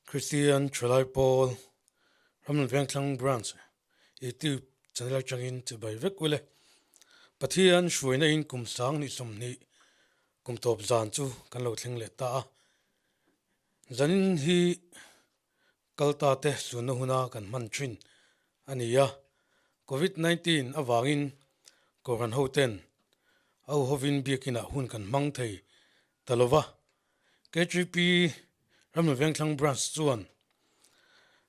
Kristian Thalai Pawl Ramlun Vengthlang Branch YouTube channel atangin chibai vek ule. Pathian hruaina in kum sang hnih 20 kum tawp zan chu kan lo thleng leh ta a. Zanin hi kalta te sunna huna kan hman thin a ni a. Covid 19 avangin Kohhran hoten a hovin biakinah hun kan hmang thei ta lova. KGP Ramlun Vengthlang Branch chuan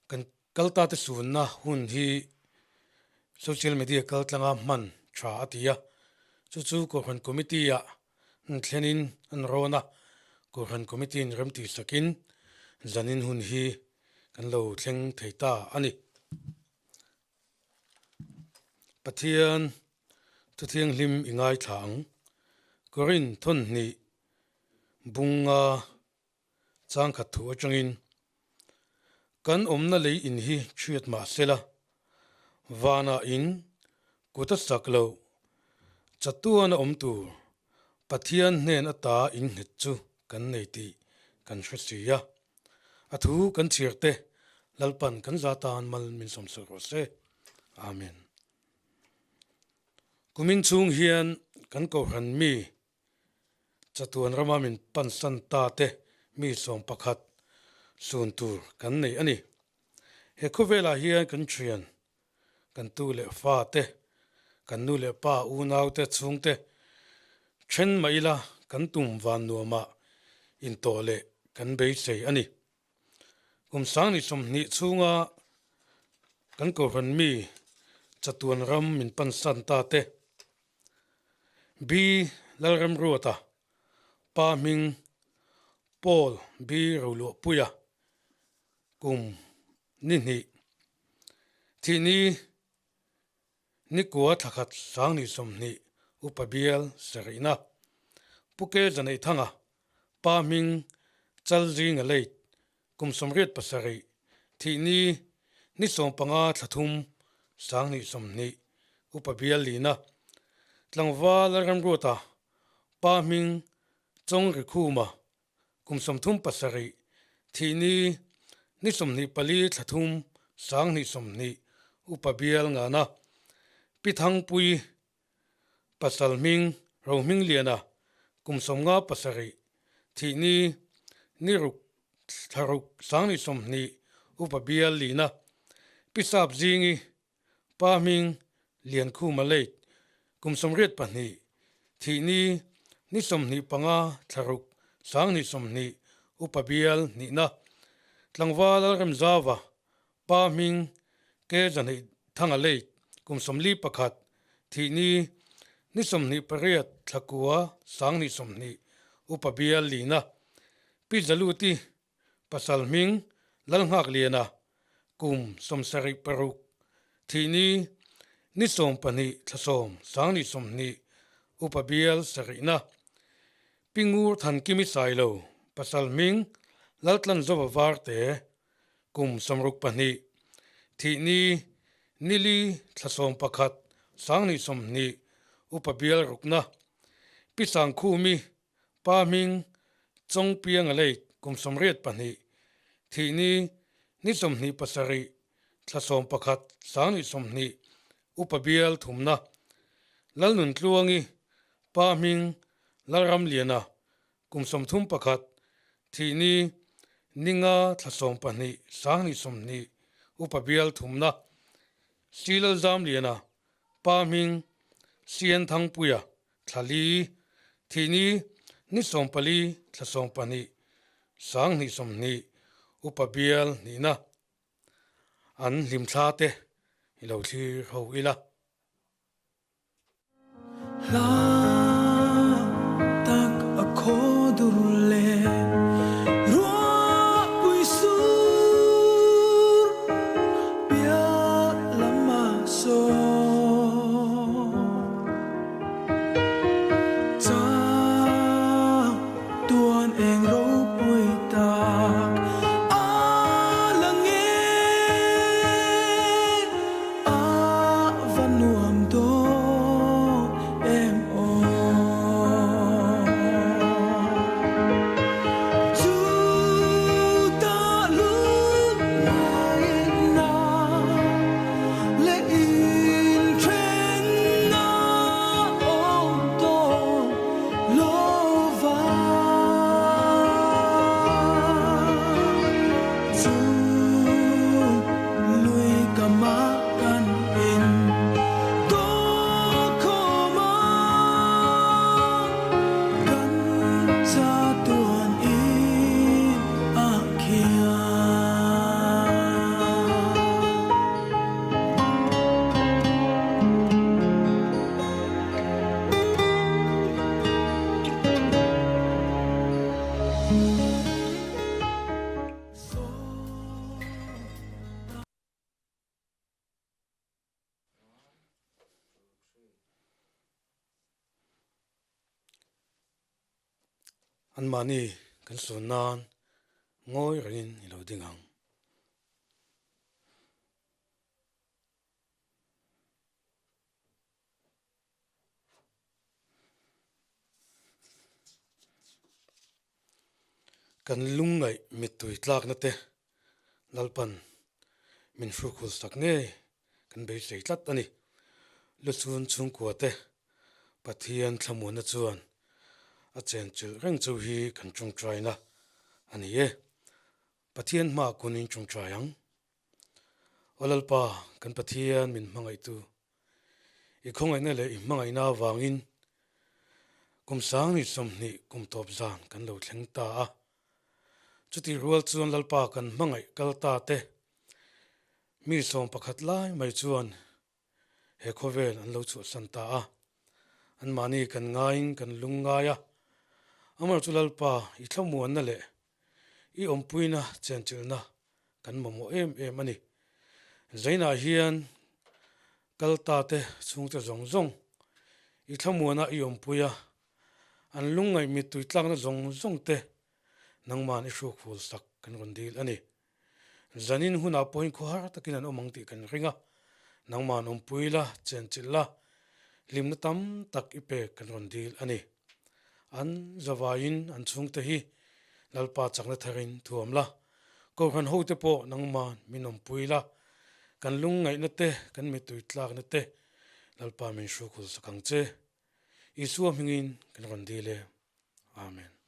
kan kalta te sunna hun hi social media kal tlanga hman tha a ti a. Chu chu Kohhran Committee ah an thlenin an rawn a, Kohhran Committee in remti sakin zanin hun hi kan lo thleng thei ta a ni. Pathian thuthianghlim i ngaithla ang. Korinth thawnhnih bunga changkhat thu atangin kan awmna lei in hi chhiat mah sela, vanah in kut a sak loh, chatuan a awm tur Pathian hnen ata in nghet chu kan nei tih kan hre si a. A thu kan chhiar te Lalpan kan za tan mal min sawmsak rawh se. Amen. Kumin chhung hian kan Kohhran mi Chatuan rama min pansan ta te mi 11 sun tur kan nei a ni. He khawvelah hian kan thian, kan tu leh fa te, kan nu leh pa unau te chhung te then mah ila kan tum van nuamah intawh leh kan beisei a ni. Kum 2020 chhunga kan Kohhran mi chatuan ram min pansan ta te B. Lalremruata, Pa hming Paul B. Roluahpuia, kum ni hnih, thihni nikua thlakhat 2020 upa bial sarihna, Pu Ke Zaneihthanga, Pa hming Chalzinga Late, kum 87, thihni ni 15 thla thum 2020 upa bial lina, tlangval Lalramruata, Pa hming Chawng Rikhuma, kum 37, thihni ni 24 thla thum 2020 upa bial ngana, Pi Thangpui pasal hming Rohming Liana, kum 57, thihni ni ruk thla ruk 2020 upa bial lina, Pi Sap Zingi Pa hming Liankhuma Late, kum 82, thihni ni 25 thla ruk 2020 upa bial hnihna, tlangval Lalremzava Pa hming Ke Zahneih Thanga Late, kum 41, thihni ni 28 thla kua 2020 upa bial lina, Pi Zaluti pasal hming Lalnghak Liana, kum 76, thihni ni 12 thla 10 2020 upa bial sarihna, Pi Ngur Thankimi Sailo, pasal hming Laltlan Zova Varte, kum 62, thihni nili thla 11 2020 upa bial rukna, Pi Sangkhumi Pa hming Chawng Pianga Late, kum 82, thihni ni 27 thla 11 2020 upa bial thumna, Lalnun Tluangi Pa hming Lalramliana, kum 31, thihni ninga thla 12 2020 upa bial thumna, Silal Zamliana Pa hming Sian Thangpuia thla li, thihni ni 14 thla 12 2020 upa bial hnihna an hlimthla te i lo thlir ho ila. Hla tak a khaw dur leh ruahpui sur piah lamah sawn. Chang tuan eng ropui tak a lang e, a va nuam dawn em aw. Anmahni kan sawn nan ngawi rengin i lo ding ang. Kan lungngaih mittui tlakna te Lalpan min hrukhul sak ngei kan beisei tlat a ni. Luchun chhungkua te Pathian thlamuanna chuan a chenchilh reng chu hi kan tawngtaina a ni e. Pathian hmaah kunin tawngtai ang. Aw Lalpa, kan Pathian min hmangaihtu, i khawngaihna leh i hmangaihna avangin kum 2020 kum tawp zan kan lo thleng ta a. Chutih rual chuan Lalpa kan hmangaih kal ta te, mi sawm pakhat lai mai chuan he khawvel an lo chhuahsan ta a. Anmahni kan ngaiin kan lung ngai a, amaherawhchu chu Lalpa i thlamuanna leh i awmpuina chenchilhna kan mamawh em em a ni. Zainah hian kal ta te chhungte zawng zawng i thlamuana i awmpui a, an lungngaih mittui tlakna zawng zawng te nangman i hruk ful sak kan rawn dil a ni. Zanin hunah pawhin khawhar takin an awm ang tih kan ring a, nangman awmpui la, chenchilh la, hlimna tam tak i pek kan rawn dil a ni. An zavaiin an chhungte hi Lalpa chakna tharin thuam la, Kohhran hote pawh nangman min awmpui la, kan lungngaihna te, kan mittui tlakna te Lalpa min hrukhul sak ang che. Isua hmingin kan rawn dil e. Amen.